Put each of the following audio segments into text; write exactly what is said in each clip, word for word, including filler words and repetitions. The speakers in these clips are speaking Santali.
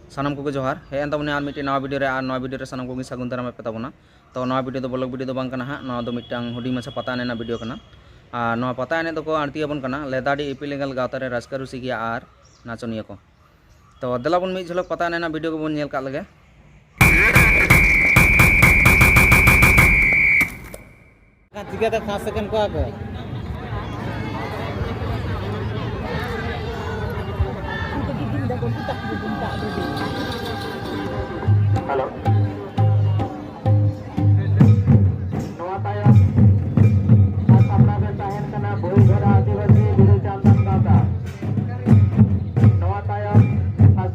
ᱥᱟᱱᱟᱢ ᱠᱚᱜᱮ ᱡᱚᱦᱟᱨ᱾ ᱦᱮᱡ ᱮᱱ ᱛᱟᱵᱚᱱᱟ ᱟᱨ ᱢᱤᱫᱴᱮᱱ ᱱᱟᱣᱟ ᱵᱷᱤᱰᱤᱭᱳ ᱨᱮ, ᱟᱨ ᱱᱚᱣᱟ ᱵᱷᱤᱰᱤᱭᱳ ᱨᱮ ᱥᱟᱱᱟᱢ ᱠᱚᱜᱮ ᱥᱟᱹᱜᱩᱱ ᱫᱟᱨᱟᱢ ᱮ ᱯᱮ ᱛᱟᱵᱚᱱᱟ᱾ ᱛᱚ ᱱᱚᱣᱟ ᱵᱷᱤᱰᱤᱭᱳ ᱫᱚ ᱵᱞᱚᱜ ᱵᱷᱤᱰᱤᱭᱳ ᱫᱚ ᱵᱟᱝ ᱠᱟᱱᱟ ᱦᱟᱸᱜ, ᱱᱚᱣᱟ ᱫᱚ ᱢᱤᱫᱴᱟᱝ ᱦᱩᱰᱤᱧ ᱢᱟᱪᱷᱟ ᱯᱟᱛᱟ ᱮᱱᱮᱡ ᱨᱮᱱᱟᱜ ᱵᱷᱤᱰᱤᱭᱳ ᱠᱟᱱᱟ᱾ ᱟᱨ ᱱᱚᱣᱟ ᱯᱟᱛᱟ ᱮᱱᱮᱡ ᱫᱚᱠᱚ ᱟᱬᱛᱤ ᱟᱵᱚᱱ ᱠᱟᱱᱟ ᱞᱮᱫᱟᱰᱤ ᱤᱯᱤᱞ ᱮᱸᱜᱮᱞ ᱜᱟᱶᱛᱟ ᱨᱮ ᱨᱟᱹᱥᱠᱟᱹ ᱨᱩᱥᱤᱠᱤᱭᱟᱹ ᱟᱨ ᱱᱟᱪᱚᱱᱤᱭᱟᱹ ᱠᱚ᱾ ᱛᱚ ᱫᱮᱞᱟ ᱵᱚᱱ ᱢᱤᱫ ᱡᱷᱚᱞᱚᱠ ᱯᱟᱛᱟ ᱮᱱᱮᱡ ᱨᱮᱱᱟᱜ ᱵᱷᱤᱰᱤᱭᱳ ᱜᱮᱵᱚᱱ ᱧᱮᱞ ᱠᱟᱜ ᱞᱮᱜᱮ᱾ ᱪᱤᱠᱟᱹᱛᱮ ᱯᱷᱟᱥᱴ ᱥᱮᱠᱮᱱᱰ ᱠᱚᱣᱟ ᱠᱚ? ᱦᱮᱞᱳ᱾ ᱱᱚᱣᱟ ᱛᱟᱭᱚᱢ ᱥᱟᱯᱲᱟᱣ ᱨᱮ ᱛᱟᱦᱮᱱ ᱠᱟᱱᱟ ᱵᱷᱩᱭᱜᱷᱚᱨᱟ ᱟᱹᱫᱤᱵᱟᱹᱥᱤ ᱵᱤᱫᱩ ᱪᱟᱸᱫᱟᱱ ᱜᱟᱶᱛᱟ᱾ ᱱᱚᱣᱟ ᱛᱟᱭᱚᱢ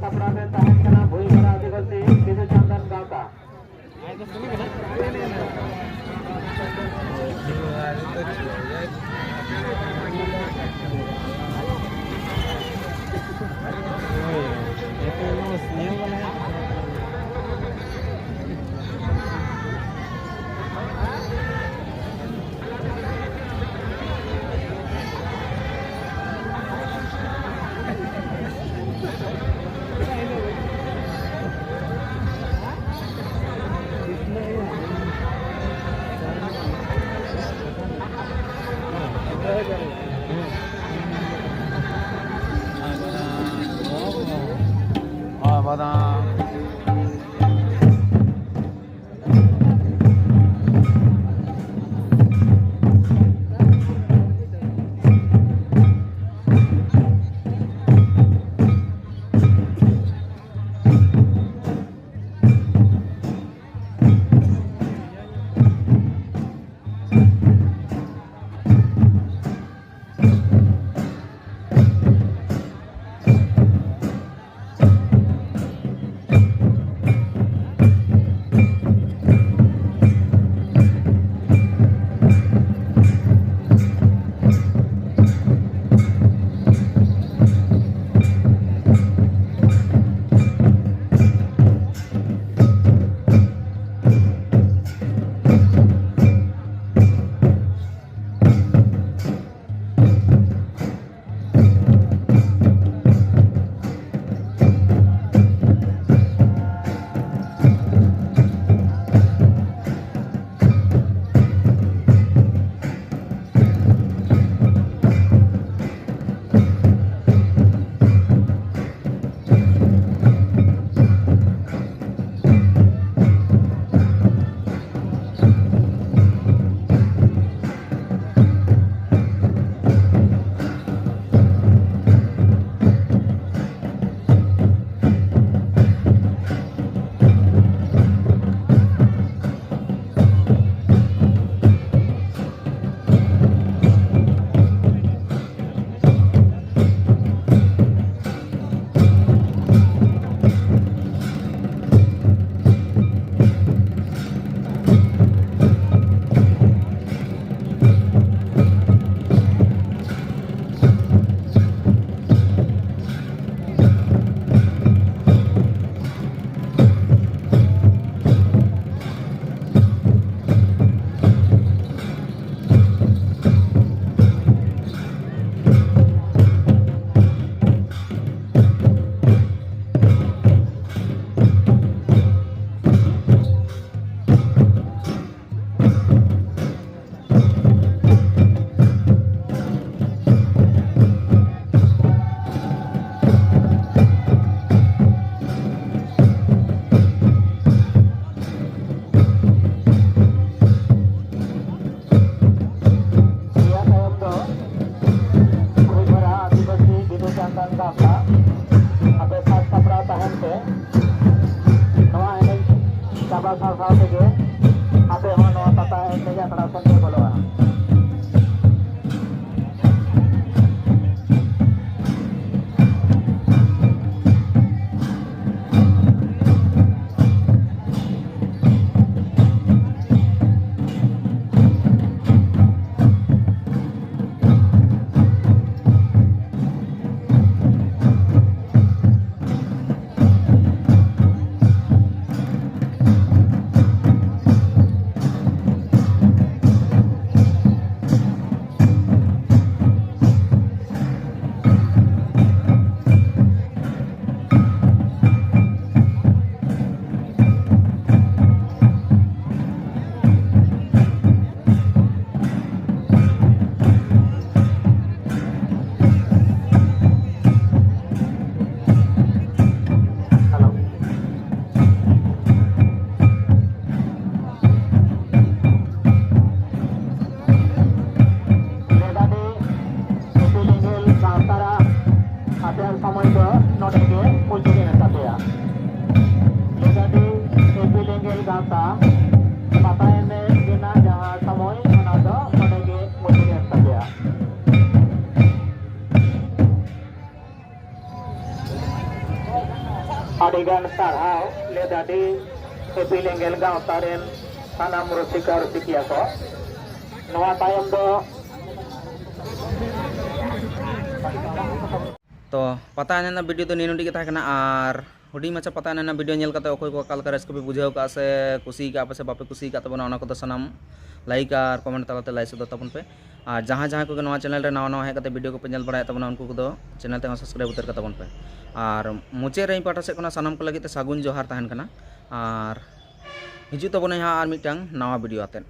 ᱥᱟᱯᱲᱟᱣ ᱨᱮ ᱛᱟᱦᱮᱱ ᱠᱟᱱᱟ ᱵᱷᱩᱭᱜᱷᱚᱨᱟ ᱟᱹᱫᱤᱵᱟᱹᱥᱤ ᱵᱤᱫᱩ ᱪᱟᱸᱫᱟᱱ ᱜᱟᱶᱛᱟ᱾ ᱥᱟᱶ ᱥᱟᱶ ᱛᱮᱜᱮ ᱟᱯᱮ ᱦᱚᱸ ᱱᱚᱣᱟ ᱯᱟᱛᱟ ᱮᱱᱮᱡ ᱟᱠᱷᱲᱟ ᱥᱮᱫ ᱯᱮ ᱵᱚᱞᱚᱜᱼᱟ᱾ ᱞᱮᱫᱟᱰᱤ ᱤᱯᱤᱞ ᱮᱸᱜᱮᱞ ᱜᱟᱶᱛᱟᱨᱟᱜ ᱟᱯᱮᱭᱟᱜ ᱥᱚᱢᱚᱭ ᱫᱚ ᱱᱚᱰᱮ ᱜᱮ ᱢᱩᱪᱟᱹᱫ ᱮᱱ ᱛᱟᱯᱮᱭᱟ᱾ ᱞᱮᱫᱟᱰᱤ ᱤᱯᱤᱞ ᱮᱸᱜᱮᱞ ᱜᱟᱶᱛᱟ ᱯᱟᱛᱟ ᱮᱱᱮᱡ ᱨᱮᱱᱟᱜ ᱡᱟᱦᱟᱸ ᱥᱚᱢᱚᱭ, ᱚᱱᱟ ᱫᱚ ᱱᱚᱰᱮ ᱜᱮ ᱢᱩᱪᱟᱹᱫ ᱮᱱ ᱛᱟᱯᱮᱭᱟ᱾ ᱟᱹᱰᱤᱜᱟᱱ ᱥᱟᱨᱦᱟᱣ ᱞᱮᱫᱟᱰᱤ ᱤᱯᱤᱞ ᱮᱸᱜᱮᱞ ᱜᱟᱶᱛᱟ ᱨᱮᱱ ᱥᱟᱱᱟᱢ ᱨᱩᱥᱤᱠᱟ ᱨᱩᱥᱤᱠᱤᱭᱟᱹ ᱠᱚ᱾ ᱱᱚᱣᱟ ᱛᱟᱭᱚᱢ ᱫᱚ ᱛᱚ, ᱯᱟᱛᱟ ᱮᱱᱮᱡ ᱨᱮᱱᱟᱜ ᱵᱷᱤᱰᱤᱭᱳ ᱫᱚ ᱱᱤᱭᱟᱹ ᱱᱚᱰᱮ ᱜᱮ ᱛᱟᱦᱮᱸ ᱠᱟᱱᱟ᱾ ᱟᱨ ᱦᱩᱰᱤᱧ ᱢᱟᱪᱷᱟ ᱯᱟᱛᱟ ᱮᱱᱮᱡ ᱨᱮᱱᱟᱜ ᱵᱷᱤᱰᱤᱭᱳ ᱧᱮᱞ ᱠᱟᱛᱮ ᱚᱠᱚᱭ ᱠᱚ ᱚᱠᱟ ᱞᱮᱠᱟ ᱨᱟᱹᱥᱠᱟᱹ ᱯᱮ ᱵᱩᱡᱷᱟᱹᱣ ᱠᱟᱜᱼᱟ ᱥᱮ ᱠᱩᱥᱤ ᱠᱟᱜᱼᱟ ᱯᱮ ᱥᱮ ᱵᱟᱯᱮ ᱠᱩᱥᱤ ᱠᱟᱜ ᱛᱟᱵᱚᱱᱟ, ᱚᱱᱟ ᱠᱚᱫᱚ ᱥᱟᱱᱟᱢ ᱞᱟᱭᱤᱠ ᱟᱨ ᱠᱚᱢᱮᱱᱴ ᱛᱟᱞᱟᱛᱮ ᱞᱟᱹᱭ ᱥᱚᱫᱚᱨ ᱛᱟᱵᱚᱱ ᱯᱮ᱾ ᱟᱨ ᱡᱟᱦᱟᱸ ᱡᱟᱦᱟᱸᱭ ᱠᱚᱜᱮ ᱱᱚᱣᱟ ᱪᱮᱱᱮᱞ ᱨᱮ ᱱᱟᱣᱟ ᱱᱟᱣᱟ ᱦᱮᱡ ᱠᱟᱛᱮ ᱵᱷᱤᱰᱤᱭᱳ ᱠᱚᱯᱮ ᱧᱮᱞ ᱵᱟᱲᱟᱭᱮᱫ ᱛᱟᱵᱚᱱᱟ, ᱩᱱᱠᱩ ᱠᱚᱫᱚ ᱪᱮᱱᱮᱞ ᱛᱮᱦᱚᱸ ᱥᱟᱵᱥᱠᱨᱟᱭᱤᱵ ᱩᱛᱟᱹᱨ ᱠᱟᱛᱟ ᱵᱚᱱ ᱯᱮ᱾ ᱟᱨ ᱢᱩᱪᱟᱹᱫ ᱨᱮ ᱤᱧ ᱯᱟᱦᱴᱟ ᱥᱮᱫ ᱠᱷᱚᱱᱟᱜ ᱥᱟᱱᱟᱢ ᱠᱚ ᱞᱟᱹᱜᱤᱫ ᱛᱮ ᱥᱟᱹᱜᱩᱱ ᱡᱚᱦᱟᱨ ᱛᱟᱦᱮᱱ ᱠᱟᱱᱟ᱾ ᱟᱨ ᱦᱤᱡᱩᱜ ᱛᱟᱵᱚᱱᱟᱭ ᱦᱟᱸᱜ ᱟᱨ ᱢᱤᱫᱴᱟᱝ ᱱᱟᱣᱟ ᱵᱷᱤᱰᱤᱭᱳ ᱟᱛᱮᱫ᱾